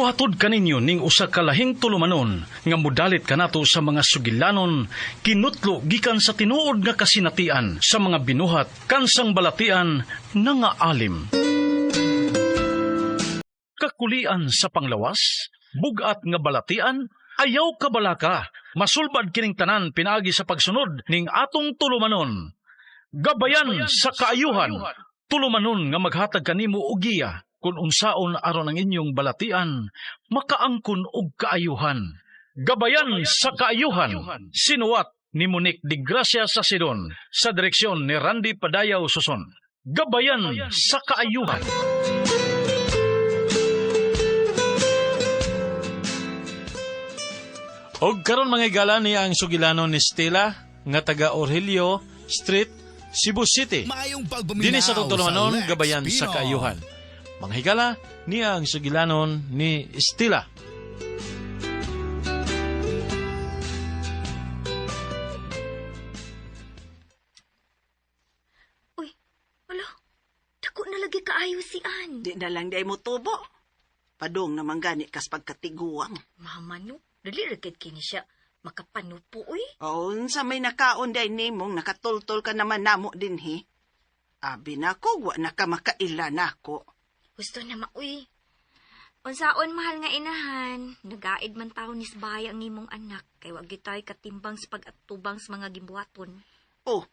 Muhatod kaninyo ning usa ka lahing tulumanon nga modalit kanato sa mga sugilanon kinutlo gikan sa tinuod nga kasinatian sa mga binuhat kansang balatian nga alim. Kakulian sa panglawas, bugat nga balatian, ayaw kabalaka, masulbad kining tanan pinaagi sa pagsunod ning atong tulumanon. Gabayan sa kaayuhan, tulumanon nga maghatag kanimo og giya kung unsaon aron ang inyong balatian makaangkon og kaayuhan. Gabayan sa kaayuhan, sinuwat ni Monique de Gracia sa Sidon sa direksyon ni Randy Padayaw Suson. Gabayan sa kaayuhan. Og karon mga higala ni ang sugilanon ni Stella nga taga Orhelio Street, Cebu City. Maayong pagpaminaw Dini sa tutulumanon, sa Lex gabayan sa Pino. kaayuhan. Mga higala, niya ang sugilanon ni Stella. Uy, ala, dako na lagi kaayo si Ann. Di na lang day mo tubo. Padong naman gani kas pagkatiguang. Mama no, dali ra gid kini siya. Makapanupo, uy. O, unsa may nakaon day nimong nakatultol ka naman namo dinhi. Abi nako, wa na ka makaila nako. Gusto na ma, uy. Unsaon mahal nga inahan, nagaid man taon ni bahay ang imong anak, kay wa gyud tayo katimbang sa pag-atubang sa mga gimbuhaton. Oh,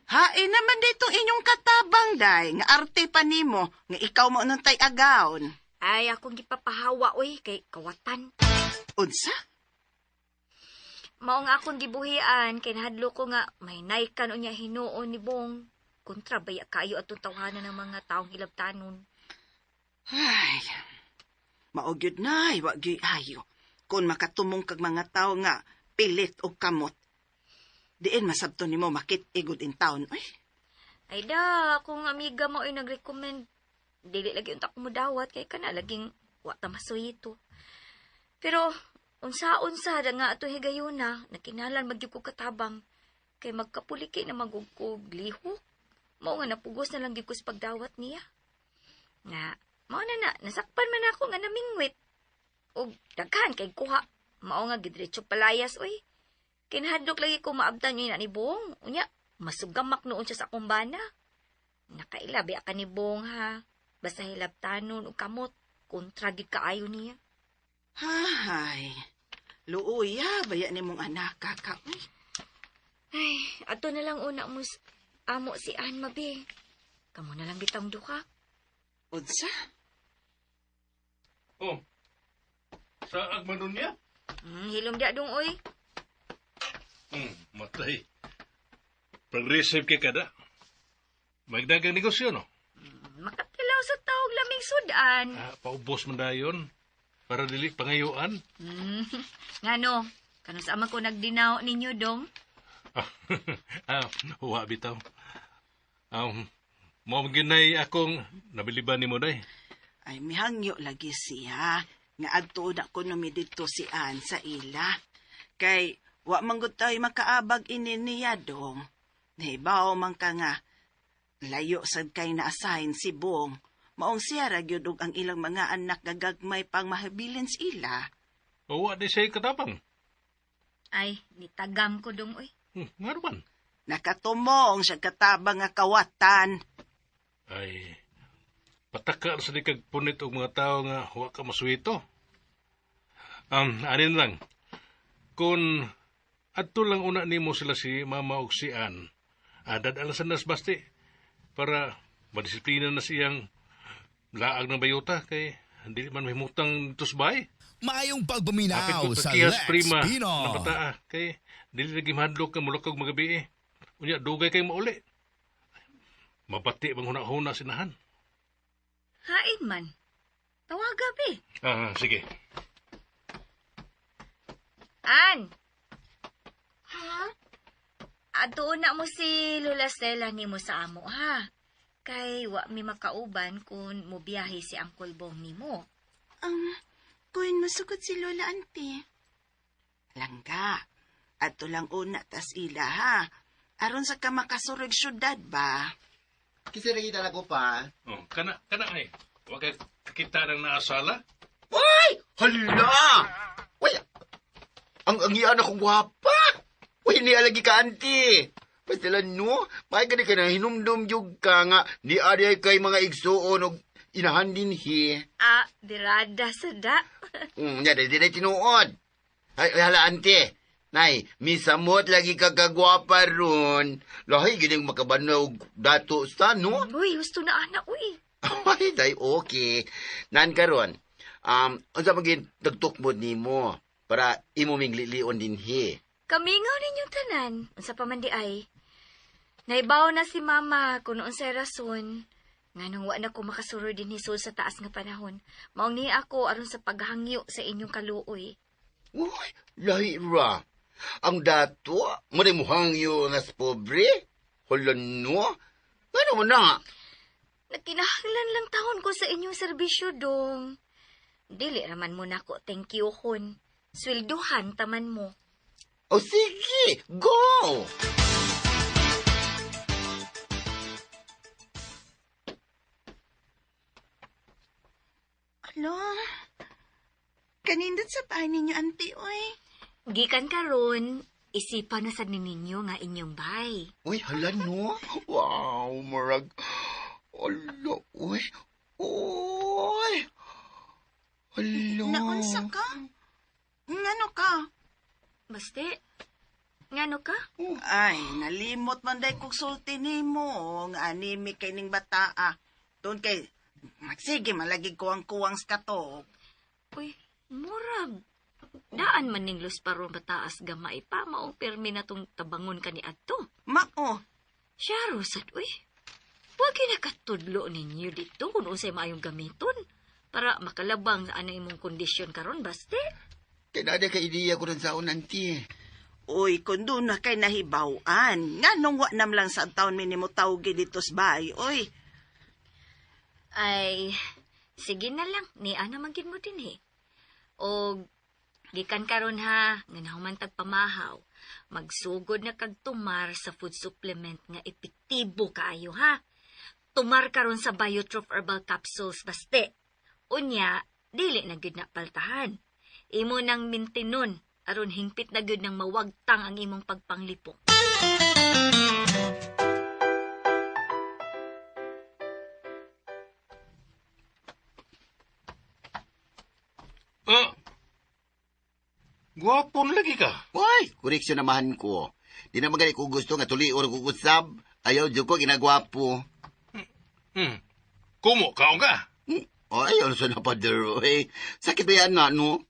hain naman ditong inyong katabang day, nga arte pa nimo, nga ikaw mo nung tay agaon. Ay, akong gipapahawa, uy, kay kawatan. Unsa? Mao nga akong gibuhian, kay nahadlo ko nga may naikan unya hinuon ni Bong. Kontra baya kayo atong tawhanan ng mga taong hilabtanon. Ay, mao gyud na, wa gyud ayo. Kung makatumong kag mga tao nga pilit og kamot. Diin masabto nimo makit-igod in town. Ay, Ay da, kung amiga mo ay nag-recommend, dili lagi unta ko mudawat kay kana laging wa ta masuyito. Pero unsa-unsa da nga ato higayuna, nakinahanglan magyud ko katabang kay magkapuliki na magugkog lihok. Mao nga napugos na lang gyud ko sa pagdawat niya. Nga, mao na na, nasakpan man ako nga namingwit. Og daghan kay kuha. Mao nga gidiretso palayas oy. Kinahadlok lagi ko maabtan yun na ni Bong. Unya, masugamak noon siya sa akong bana. Nakaila, biya ka ni Bong ha. Basta hilabtanon o kamot. Kontra gid kaayo niya. Hay, luoya, baya nimong anak kaka. Uy, Ay, ato na lang una mo amo si Ann mabi. Kamo na lang bitang duha. Unsa? Oh. Sa agmanon niya? Hilom dia dong oy. Matay. Progressive kay kada. Magdagang negosyo, no? Makatilaw sa tawag laming sudan. Ah, paubos man dayon. Para dili pangayuan. Ngano, kano sa ama ko nagdinaw ninyo dong? Ah, huwa bitaw. Mo ginay akong nabiliban nimo day. Ay, mihangyo lagi siya. Nga adto na ko numi didto si Ann sa ila. Kay, wa man gud tayo makaabag ini niya dong. Nahibaw man ka nga. Layo sad kay na-assign si Bong. Maong siya ra gyud og ang ilang mga anak gagagmay pang mahabilin sa ila. Huwa di siya katabang. Ay, nitagam ko dong oy. Nga naman. Nakatumong siya katabang nga kawatan. Ay, pataka sa di kag punit og mga tao nga huwa ka masuwito. Anin lang, kung adto lang una nimo sila si mama og si Ann, dad-alasan nas basti para madisiplina na siyang laag ng bayuta kay dili man mahimutang tusbay. Maayong Apit pagpaminaw ko sa kakihas Lex prima Pino. na bataa kay dili lagi mahadlok ka mulakog magabi eh. Unya dugay kay mauli. Mabati bang huna-huna sinahan. Hain man. Tawaga be. Ah, sige. Ann! Ha? Ato na mo si Lola Stella nimo sa amo, ha? Kay wa mi makauban kung mobiyahe si Uncle Bong nimo. Kuin masukot si Lola Ante. Langga, adto lang una tas ila ha. Aron sa ka makasurog syudad ba? Kasi nakita na ko pa. Oh, kana kana ay. Wa kay kakita ng naasala. Uy! Uy! Hala! Uy! Ang iyan akong gwapa! Uy, niya lagi ka, auntie! Basta lang, no? May gani ka na hinumdum jug ka nga ni ari kay mga igsuon og inahan din hi. Ah, birada sa da. Nya, di na tinuod. Ay, ay, hala, auntie. Nay, misamot lagi ka kagwapa ron. Lahi, gining makabanaw og dato sa, no? Uy, gusto na anak, uy. Ay, day, okay. Nan karon, unsa man gid nagtukmod nimo para imo ming lilion dinhi. Kamingaw ninyong tanan, unsa pa man di ay. Naibaw na si mama kung unsay rason. Nganong wa na ko makasurod din hisul sa taas nga panahon. Maong niya ako aron sa paghangyo sa inyong kaluoy. Uy, lahi ra. Ang dato, mo na muhangyo nga sa pobre. Hala no. Ngano man na? Nagkinahanglan lang taon ko sa inyong serbisyo, dong. Dili raman mo nako thank you kun. Swelduhan taman mo. O sige, go! Alo, kanindot sa paa ninyo, auntie, oy. Gikan karon, isipan na sad ninyo nga inyong bay. Uy, hala no. Wow, murag. Hala, uy. Uy. Hala. Naunsa ka? Ngano ka? Baste, ngano ka? Ay, nalimot man day kog sulti nimo nga anemic kay ning bataa. Tun kay magsige malagi ko ang kuwang sa katok. Uy, murag. Daan man ning Luz paron bataas gamay pa, maong pirmi na tong tabangon ka ni adto. Mao, Siya, Rosad, uy. Huwag kinakatudlo ninyo dito kung unsay maayong gamiton para makalabang sa anang imong kondisyon karon baste. Kaya ka ideya ko rin sa auntie. Uy, kun doon na kay nahibaw-an. Nganong wa nam lang sa taon minimo tawgi dito sa bahay, uy. Ay, sige na lang, ni ana man gid mo din eh. Og gikan karon ha, nga nahuman tag pamahaw. Magsugod na kag tumar sa food supplement nga epektibo kaayo ha. Tumar karon sa Biotroph Herbal Capsules baste. Unya, dili na gyud na paltahan. Imo nang mintinon aron hingpit na gyud nang mawagtang ang imong pagpanglipok. Ah, gwapo na lagi ka. Uy, koreksyon namahan ko. Di na magani ko gusto nga tuli or kukusab. Ayaw, jud ko ginagwapo. Kumo, kaon ka. Ay, ano sa napader, eh. Sakit ba yan na, no?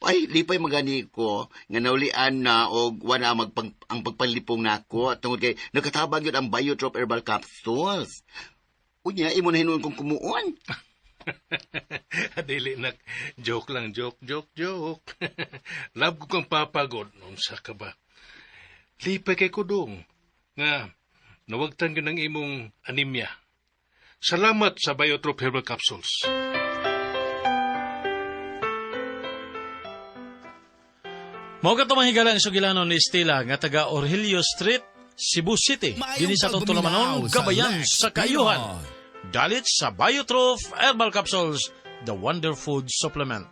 Ay, lipay magani ko nga naulian na og wala ang pagpanlipong nako tungod kay nakatabang yun ang Biotrop Herbal Capsules. Unya, imo na hinuon kong kumuon. Dili nak, joke lang, joke, joke, joke. Love ko kang papagod. Unsa ka ba? Lipay kay kudong. Nga, nawagtan yun ang imong anemia. Salamat sa Biotrop Herbal Capsules. Mao ka mga sugilanon ni Estela nga taga Orhilio Street, Cebu City. Maayong Dinhi sa atong pagpaminaw tulamanon, sa gabayan Lex sa kaayuhan. Pinon. Dalit sa Biotroph Herbal Capsules, the Wonder Food Supplement.